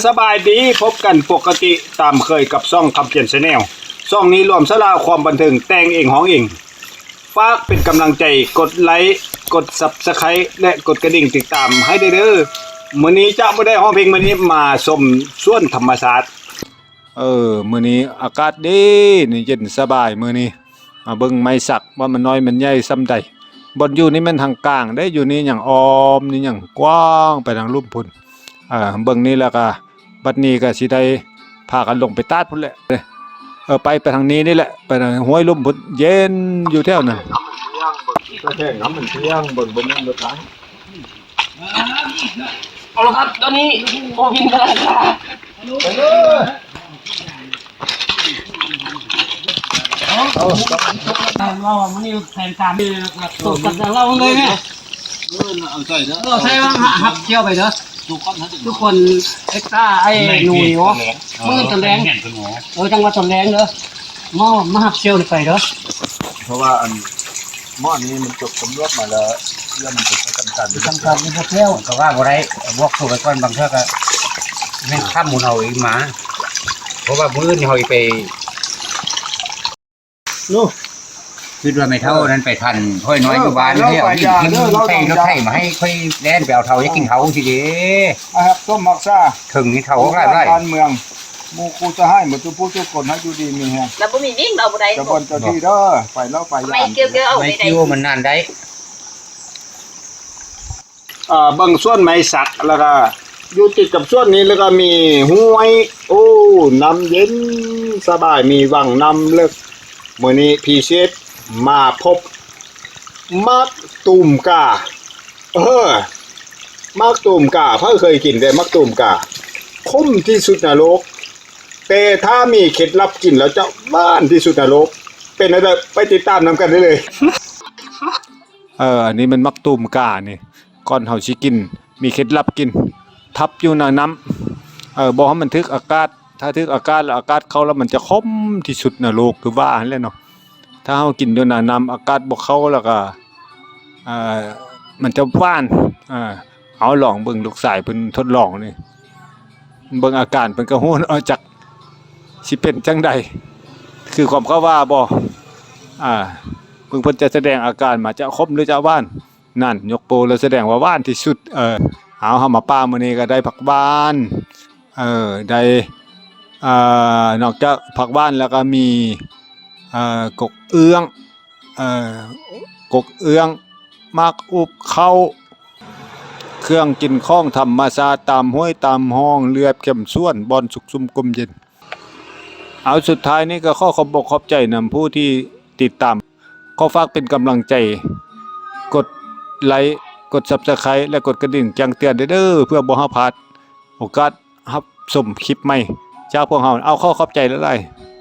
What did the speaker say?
ສະບາຍດີ ພົບກັນປົກກະຕິຕາມເຄີຍກັບຊ່ອງຄຳຈຽນ Channel. ຊ່ອງນີ້ລວມສາລະຄວາມບັນເທີງ ແຕ່ງເອງຮ້ອງເອງ. ຝາກເປັນກຳລັງໃຈ ກົດໄລ ກົດ Subscribe ແລະ ກົດກະດິ່ງຕິດຕາມໃຫ້ແດ່ເດີ້. ມື້ນີ້ຈະບໍ່ໄດ້ຮ້ອງເພງ, ມື້ນີ້ມາຊົມສວນທຳມະຊາດ. ເອີ ມື້ນີ້ອາກາດດີ ນີ້ເຢັນສະບາຍມື້ນີ້. ມາເບິ່ງໄມ້ສັກວ່າມັນນ້ອຍມັນໃຫຍ່ສ່ຳໃດ. ບ່ອນຢູ່ນີ້ແມ່ນທາງກາງເດ້, ຢູ່ນີ້ຫຍັງອ້ອມ ນີ້ຫຍັງກວ້າງໄປທາງລຸ່ມພຸ້ນ. ເອີ ເບິ່ງນີ້ແລ້ວກະ ບັດນີ້ກະຊິໄດ້ພາກັນລົງໄປຕາດພຸ້ນແຫຼະ. ເອີ ໄປ ໄປທາງນີ້ນີ້ແຫຼະ, ໄປທາງຫ້ວຍລຸ່ມພຸ້ນ, ເຢັນຢູ່ແຖວນັ້ນ. ກະແທງນ້ຳມັນທ່ຽງ ເບິ່ງ ບໍ່ແມ່ນລົດທາງ. ເອົາລະຄັບ ຕອນນີ້ໂຄວິນກຳລັງຈະ ໄປເລີຍ. ເອົາ ເອົາ ມື້ນີ້ແຜນການ ຕົກກັບເຮົາເລີຍແມ່. ເອີ ເອົາໃສ່ເດີ ເອີ ໃສ່ວ່າຮັບ ຮັບຊ່ຽວໄປເດີ ທຸກຄົນ ທຸກຄົນ ເອັກຕາ ໄອ້ໜູນີ້ ມື້ຕອນແລງ ເອີ ຈັ່ງວ່າຕອນແລງເດີ ມາ ມາຮັບຊ່ຽວນີ້ໄປເດີ. ເພາະວ່າອັນ ໝໍນີ້ມັນຈົບຕຳຫຼວດມາແລ້ວ ເລື່ອງມັນເປັນປະຈຳການ ປະຈຳການຢູ່ແລ້ວ ກໍວ່າບໍ່ໄດ້ ບອກໂຕໄປກ່ອນ ບາງເທື່ອກໍແມ່ນຄ້ຳໝູນເຮົາອີກມາ ເພາະວ່າມື້ອື່ນເຮົາອີກໄປ ໂອ້ ຄິດວ່າແມ່ເຖົ້ານັ້ນໄປທັນຂ້ອຍນ້ອຍຢູ່ບ້ານແລ້ວ ເອີ ເອົາດິນຂຶ້ນໃສ່ລົດໄຖມາໃຫ້ຂ້ອຍແລ່ນໄປເອົາເຖົ້າ ຢາກກິນເຖົ້າຊີ້ເດ້. ຮັກສົມຮັກສາ ເຖິງນີ້ເຖົ້າຫຼາຍໆ ບ້ານເມືອງ ໝູ່ຄູ່ສະຫາຍໝົດທຸກຜູ້ທຸກຄົນ ໃຫ້ຢູ່ດີມີແຮງ ແລ້ວບໍ່ມີວິ່ງເອົາບໍ່ໄດ້ ເຈົ້າບ່ອນເຈົ້າທີ່ເດີ ໄປເນາະ ໄປ ໄປກ່ຽວເອົາໄດ້ ໄປກ່ຽວມັນນານໄດ້. ເອີ ເບິ່ງສວນໄມ້ສັກ ແລ້ວກະຢູ່ຕິດກັບສວນນີ້ ແລ້ວກະມີຫ້ວຍ ໂອ້ ນ້ຳເຢັນສະບາຍ ມີວັງນ້ຳເລິກ. ມື້ນີ້ພິເສດມາພົບໝາກຕູມກາ ເອີ ໝາກຕູມກາ ໃຜເຄີຍກິນແດ່ໝາກຕູມກາ? ຂົມທີ່ສຸດໃນໂລກ ແຕ່ຖ້າມີເຄັດລັບກິນແລ້ວຈະຫວານທີ່ສຸດໃນໂລກ ເປັນແນວໃດ ໄປຕິດຕາມນຳກັນໄດ້ເລີຍ. ເອີ ອັນນີ້ແມ່ນໝາກຕູມການີ້ ກ່ອນເຮົາຊິກິນ ມີເຄັດລັບກິນ ທັບຢູ່ໃນນ້ຳ ເອີ ບໍ່ໃຫ້ມັນຖືກອາກາດ ຖ້າຖືກອາກາດແລ້ວ ອາກາດເຂົ້າແລ້ວ ມັນຈະຂົມທີ່ສຸດໃນໂລກ ຄືວ່າຫັ້ນແຫຼະເນາະ. ຖ້າເຮົາກິນຢູ່ໃນນ້ຳ ອາກາດບໍ່ເຂົ້າແລ້ວກະ ເອີ ມັນຈະຫວານ. ເອີ ເອົາລອງເບິ່ງ ລູກຊາຍເພິ່ນທົດລອງນີ້ ເບິ່ງອາການເພິ່ນກະຮູ້ເນາະ ຈັກຊິເປັນຈັ່ງໃດ ຄືຄວາມເຂົາວ່າບໍ່. ອາ ເບິ່ງເພິ່ນຈະສະແດງອາການມາ ຈະຂົມຫຼືຈະຫວານ. ນັ້ນ ຍົກໂປ້ແລ້ວສະແດງວ່າຫວານທີ່ສຸດ. ເອີ ເອົາ ເຮົາມາປ່າມື້ນີ້ກະໄດ້ຜັກຫວານ ເອີ ໄດ້ ເອີ ນອກຈາກຜັກຫວານແລ້ວກະມີ ເອີ ກົກເອື້ອງ ເອີ ກົກເອື້ອງ ໝາກອຸບເຂົ້າ ເຄື່ອງກິນຂອງທຳມະຊາດຕາມຫ້ວຍຕາມຮ່ອງ ລຽບແຄມສວນ ບ່ອນສຸກຊຸມກົມເຢັນ. ເອົາ ສຸດທ້າຍນີ້ກໍຂໍຂອບອົກຂອບໃຈນຳຜູ້ທີ່ຕິດຕາມ. ຂໍຝາກເປັນກຳລັງໃຈ ກົດໄລ ກົດ Subscribe ແລະ ກົດກະດິ່ງແຈ້ງເຕືອນເດີ ເພື່ອບໍ່ໃຫ້ພາດໂອກາດຮັບຊົມຄລິບໃໝ່ຈາກພວກເຮົາ. ເອົາ ຂໍຂອບໃຈຫຼາຍໆ.